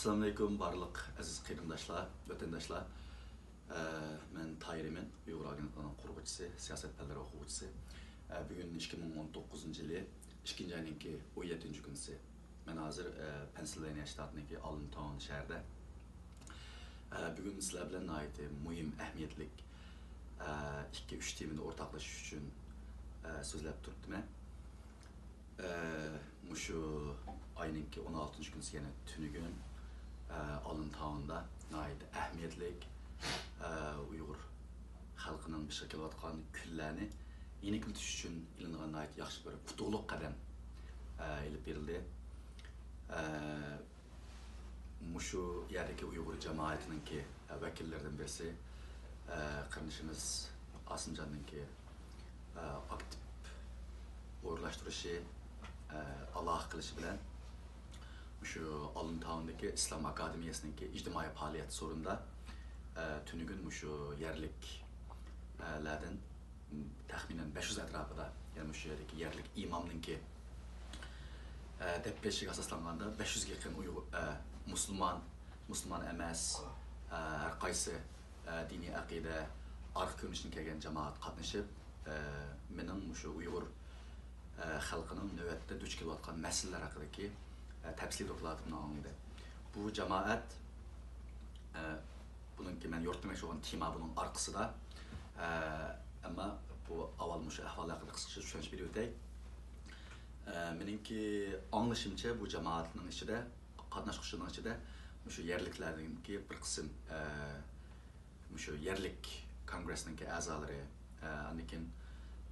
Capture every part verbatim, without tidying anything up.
ئەسسالامۇئەلەيكۇم بارلىق ئەزىز قېرىنداشلار، ۋەتەنداشلار. ئە، مەن تاھىر ئىمىن، ئۇيغۇر ئاگېنتلىقىنىڭ قۇرغۇچىسى، سىياسەت پەنلىرى ئوقۇغۇچىسى. ئە، بۈگۈن ئىككى مىڭ ئون توققۇزىنچى يىلى ئىككىنچى ئاينىڭكى ئون يەتتىنچى كۈنىسى. مەن ھازىر، ئە، پەنسىلۋانىيە شتاتىنىڭكى ئاللېنتاون شەھىرىدە. ئە، بۈگۈن سىلەر بىلەن ناھايىتى مۇھىم، ئەھمىيەتلىك، ئە، ئىككى، ئۈچ تېمىنى ئورتاقلىشىش ئۈچۈن، ئە، سۆزلەپ تۇرۇپتىمەن. ئە، مۇشۇ ئاينىڭكى ئون ئالتىنچى كۈنىسى، يەنى تۈنۈگۈن، ئە، ئاللېنتاوندا ناھايىتى ئەھمىيەتلىك، ئە، ئۇيغۇر خەلقىنىڭ بېشىغا كېلىۋاتقان كۈنلەرنى يېنىكلىتىش ئۈچۈن ئېلىنغان ناھايىتى ياخشى بىر ئۇتۇقلۇق قەدەم، ئە، ئېلىپ بېرىلدى. ئە، مۇشۇ يەردىكى ئۇيغۇر جامائىتىنىڭكى ۋەكىللىرىدىن بىرسى، ئە، قېرىندىشىمىز ئاسىمجاننىڭكى، ئە، ئاكتىپ ئورۇنلاشتۇرۇشى، ئە، ئالاقە قىلىشى بىلەن مۇشۇ ئاللېنتاوندىكى ئىسلام ئاكادېمىيەسىنىڭكى ئىجتىمائىي پائالىيەت سورۇنىدا، ئە، تۈنۈگۈن مۇشۇ يەرلىك، ئە، لەردىن تەخمىنەن بەش يۈز ئەتراپىدا، يەنى مۇشۇ يەردىكى يەرلىك ئىمامنىڭكى، ئە، دەپ بېرىشىگە ئاساسلانغاندا، بەش يۈزگە يېقىن ئۇيغۇر، ئە، مۇسۇلمان، مۇسۇلمان ئەمەس، ئە، ھەر قايسى، ئە، دىنىي ئەقىدە، ئارقا كۆرۈنۈشتىن كەلگەن جامائەت قاتنىشىپ، ئە، مېنىڭ مۇشۇ ئۇيغۇر، ئە، خەلقىنىڭ نۆۋەتتە دۇچ كېلىۋاتقان مەسىلىلەر ھەققىدىكى، ئە، تەپسىلىي دوكلاتىمنى ئاڭلىدى. بۇ جامائەت، ئە، بۇنىڭكى مەن يورۇتماقچى بولغان تېما بۇنىڭ ئارقىسىدا. ئە، ئەمما بۇ ئاۋۋال مۇشۇ ئەھۋال ھەققىدە قىسقىچە چۈشەنچە بېرىۋېتەي. ئە، مېنىڭكى ئاڭلىشىمچە، بۇ جامائەتنىڭ ئىچىدە، قاتناشقۇچىلارنىڭ ئىچىدە مۇشۇ يەرلىكلەردىنكى بىر قىسىم، ئە، مۇشۇ يەرلىك كونگرېسنىڭكى ئەزالىرى، ئە، ئاندىن كېيىن،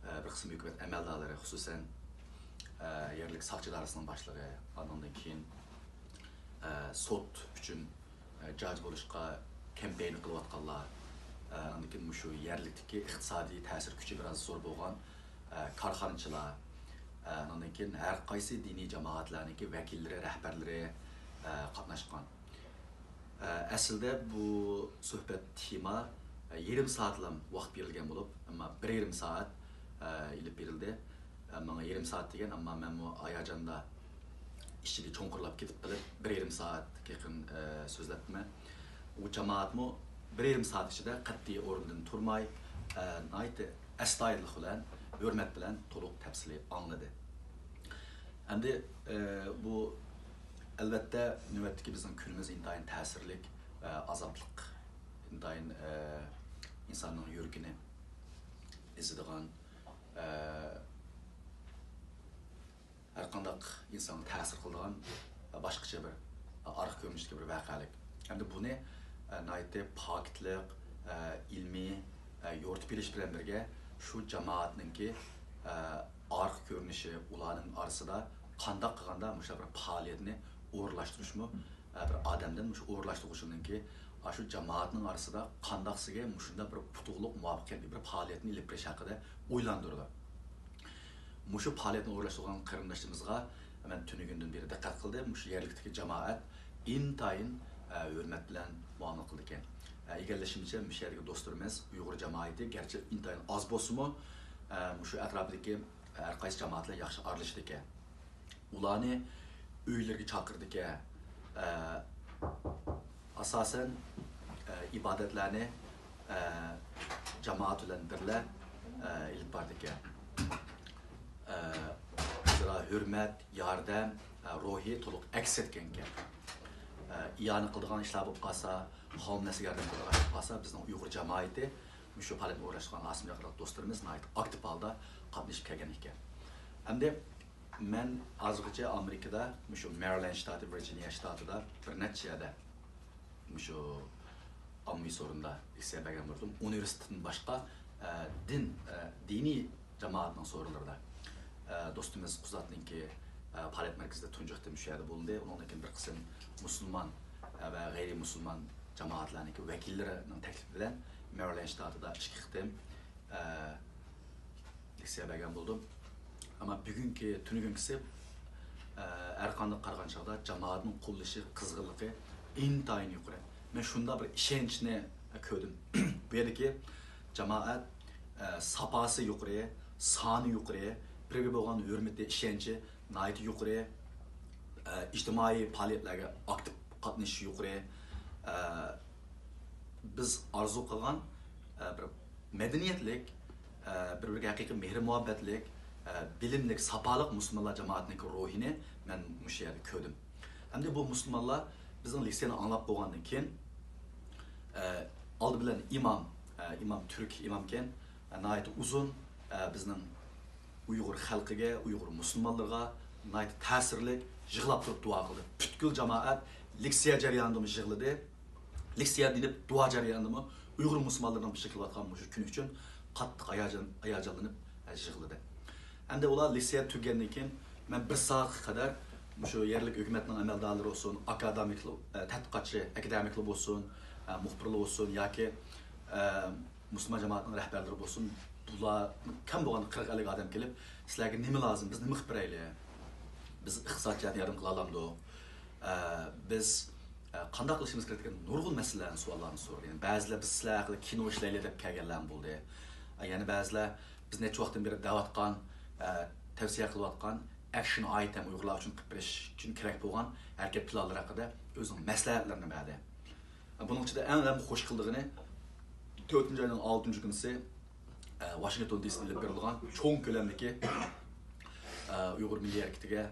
ئە، بىر قىسىم ھۆكۈمەت ئەمەلدارلىرى، خۇسۇسەن، ئە، يەرلىك ساقچى ئىدارىسىنىڭ باشلىقى، ئاندىن كېيىن، ئە، سوت ئۈچۈن، ئە، جاج بولۇشقا كەمپەين قىلىۋاتقانلار، ئە، ئاندىن كېيىن مۇشۇ يەرلىكتىكى ئىقتىسادىي تەسىر كۈچى بىراز زور بولغان، ئە، كارخانىچىلار، ئە، ئاندىن كېيىن ھەر قايسى دىنىي جامائەتلەرنىڭكى ۋەكىللىرى، رەھبەرلىرى، ئە، قاتناشقان. ئە، ئەسلىدە بۇ سۆھبەت تېما، ئە، يېرىم سائەتلام ۋاقىت بېرىلگەن بولۇپ، ئەمما بىر يېرىم سائەت، ئە، ئېلىپ بېرىلدى. ئە، ماڭا يېرىم سائەت دېگەن، ئەمما مەنمۇ ھاياجاندا ئىچىگە چوڭقۇرلاپ كېتىپ قېلىپ، بىر يېرىم سائەتكە يېقىن، ئە، سۆزلەپتىمەن. ئۇ جامائەتمۇ بىر يېرىم سائەت ئىچىدە قەتئىي ئورنىدىن تۇرماي، ئە، ناھايىتى ئەستايىدىللىق بىلەن، ھۆرمەت بىلەن تولۇق تەپسىلىي ئاڭلىدى. ئەمدى، ئە، بۇ، ئەلۋەتتە، نۆۋەتتىكى بىزنىڭ كۈنىمىز ئىنتايىن تەسىرلىك، ئە، ئازابلىق، ئىنتايىن، ئە، ئىنساننىڭ يۈرىكىنى ئېزىدىغان، ئە، ھەرقانداق ئىنسانغا تەسىر قىلىدىغان، ئە، باشقىچە بىر، ئە، ئارقا كۆرۈنۈشتىكى بىر ۋەقەلىك. ئەمدى بۇنى، ئە، ناھايىتى پاكىتلىق، ئە، ئىلمىي، ئە، يورۇتۇپ بېرىش بىلەن بىرگە، شۇ جامائەتنىڭكى، ئە، ئارقا كۆرۈنۈشى، ئۇلارنىڭ ئارىسىدا قانداق قىلغاندا مۇشۇنداق بىر پائالىيەتنى ئورۇنلاشتۇرۇشمۇ، ئە، بىر ئادەمدىن مۇشۇ ئورۇنلاشتۇرغۇچىنىڭكى، ئاشۇ جامائەتنىڭ ئارىسىدا قانداقسىگە مۇشۇنداق بىر ئۇتۇقلۇق، مۇۋەپپەقىيەتلىك بىر پائالىيەتنى ئېلىپ بېرىش ھەققىدە ئويلاندۇرىدۇ. مۇشۇ پائالىيەتنى ئورۇنلاشتۇرغان قېرىنداشلىرىمىزغا مەن تۈنۈگۈندىن بېرى دىققەت قىلدىم. مۇشۇ يەرلىكتىكى جامائەت ئىنتايىن، ئە، ھۆرمەت بىلەن مۇئامىلە قىلىدىكەن. ئە، ئىگىلىشىمچە، مۇشۇ يەردىكى دوستلىرىمىز، ئۇيغۇر جامائىتى گەرچە ئىنتايىن ئاز بولسىمۇ، ئە، مۇشۇ ئەتراپىدىكى ھەر قايسى جامائەت بىلەن ياخشى ئارىلىشىدىكەن. ئۇلارنى ئۆيلىرىگە چاقىرىدىكەن. ئە، ئاساسەن، ئە، ئىبادەتلەرنى، ئە، جامائەت بىلەن بىرلە، ئە، ئېلىپ بارىدىكەن. ئە، ئۆزئارا ھۆرمەت، ياردەم، ئە، روھى تولۇق ئەكس ئەتكەنكەن. ئە، ئىئانە قىلىدىغان ئىشلار بولۇپ قالسا، قوۋملەرگە ياردەم قىلىدىغان ئىش بولۇپ قالسا، بىزنىڭ ئۇيغۇر جامائىتى مۇشۇ پائالىيەتنى ئورۇنلاشتۇرغان ئاسىمجان قاتارلىق دوستلىرىمىز ناھايىتى ئاكتىپ ھالدا قاتنىشىپ كەلگەن ئىكەن. ئەمدى مەن ھازىرغىچە ئامېرىكىدا، مۇشۇ مېرىلەند شتاتى، ۋىرجىنىيە شتاتىدا بىر نەچچە يەردە مۇشۇ ئاممىۋى سورۇندا لېكسىيە بەرگەن بولدۇم. ئۇنىۋېرسىتېتتىن باشقا، ئە، دىن، ئە، دىنىي جامائەتنىڭ سورۇنلىرىدا. ئە، دوستىمىز قۇزاتنىڭكى، ئە، پائالىيەت مەركىزىدە تۇنجى قېتىم شۇ يەردە بولدى. ئۇنىڭدىن كېيىن بىر قىسىم مۇسۇلمان، ئە، ۋە غەيرىي مۇسۇلمان جامائەتلەرنىڭكى ۋەكىللىرىنىڭ تەكلىپى بىلەن مېرىلەند شتاتىدا ئىككى قېتىم، ئە، لېكسىيە بەرگەن بولدۇم. ئەمما بۈگۈنكى، تۈنۈگۈنكىسى، ئە، ھەرقانداق قارىغان چاغدا جامائەتنىڭ قوللىشى، قىزغىنلىقى ئىنتايىن يۇقىرى. مەن شۇنداق بىر ئىشەنچنى كۆردۈم. بۇ يەردىكى جامائەت، ئە، ساپاسى يۇقىرى، سانى يۇقىرى، بىر-بىرىگە بولغان ھۆرمىتى، ئىشەنچى ناھايىتى يۇقىرى. ئە، ئىجتىمائىي پائالىيەتلەرگە ئاكتىپ قاتنىشى يۇقىرى، ئە، بىز ئارزۇ قىلغان، ئە، بىر مەدەنىيەتلىك، ئە، بىر-بىرىگە ھەقىقىي مېھرى-مۇھەببەتلىك، ئە، بىلىملىك، ساپالىق مۇسۇلمانلار جامائىتىنىڭكى روھىنى مەن مۇشۇ يەردە كۆردۈم. ئەمدى بۇ مۇسۇلمانلار بىزنىڭ لېكسىيەنى ئاڭلاپ بولغاندىن كېيىن، ئە، ئالدى بىلەن ئىمام، ئە، ئىمام تۈرك ئىمامكەن، ئە، ناھايىتى ئۇزۇن، ئە، بىزنىڭ ئۇيغۇر خەلقىگە، ئۇيغۇر مۇسۇلمانلىرىغا ناھايىتى تەسىرلىك يىغلاپ تۇرۇپ دۇئا قىلدى. پۈتكۈل جامائەت لېكسىيە جەريانىدىمۇ يىغلىدى. لېكسىيە دېيىلىپ دۇئا جەريانىدىمۇ ئۇيغۇر مۇسۇلمانلىرىنىڭ بېشىغا كېلىۋاتقان مۇشۇ كۈنى ئۈچۈن قاتتىق ھاياجان، ھاياجانلىنىپ، ئە، يىغلىدى. ئەمدى ئۇلار لېكسىيە تۈگىگەندىن كېيىن مەن بىر سائەتكە قەدەر مۇشۇ يەرلىك ھۆكۈمەتنىڭ ئەمەلدارلىرى بولسۇن، ئاكادېمىكلار، ئە، تەتقىقاتچى، ئاكادېمىكلار بولسۇن، ئە، مۇخبىرلار بولسۇن ياكى، ئە، مۇسۇلمان جامائەتنىڭ رەھبەرلىرى بولسۇن، بۇلار كەم بولغاندا قىرىق ئەللىك ئادەم كېلىپ، سىلەرگە نېمە لازىم، بىز نېمە قىلىپ بېرەيلى؟ بىز ئىقتىسادىي جەھەتتىن ياردەم قىلالامدۇق؟ ئە، بىز، ئە، قانداق قىلىشىمىز كېرەك دېگەن نۇرغۇن مەسىلىلەرنى سوئاللارنى سورىدى. يەنى بەزىلەر بىز سىلەر ھەققىدە كىنو ئىشلەيلى دەپ كەلگەنلەرمۇ بولدى. ئە، يەنە بەزىلەر بىز نەچچە ۋاقىتتىن بېرى دەۋاتقان، ئە، تەۋسىيە قىلىۋاتقان ئەكشن ئايتېم ئۇيغۇرلار ئۈچۈن قىلىپ بېرىش ئۈچۈن كېرەك بولغان ھەرىكەت پىلانلىرى ھەققىدە ئۆزىنىڭ مەسلىھەتلىرىنى بەردى. بۇنىڭ ئىچىدە ئەڭ، ئەڭ خۇش قىلىدىغىنى، تۆتىنچى ئاينىڭ ئالتىنچى كۈنىسى، ئە، ۋاشىنگتون دىسىدا ئېلىپ بېرىلغان چوڭ كۆلەمدىكى، ئە، ئۇيغۇر مىللىي ھەرىكىتىگە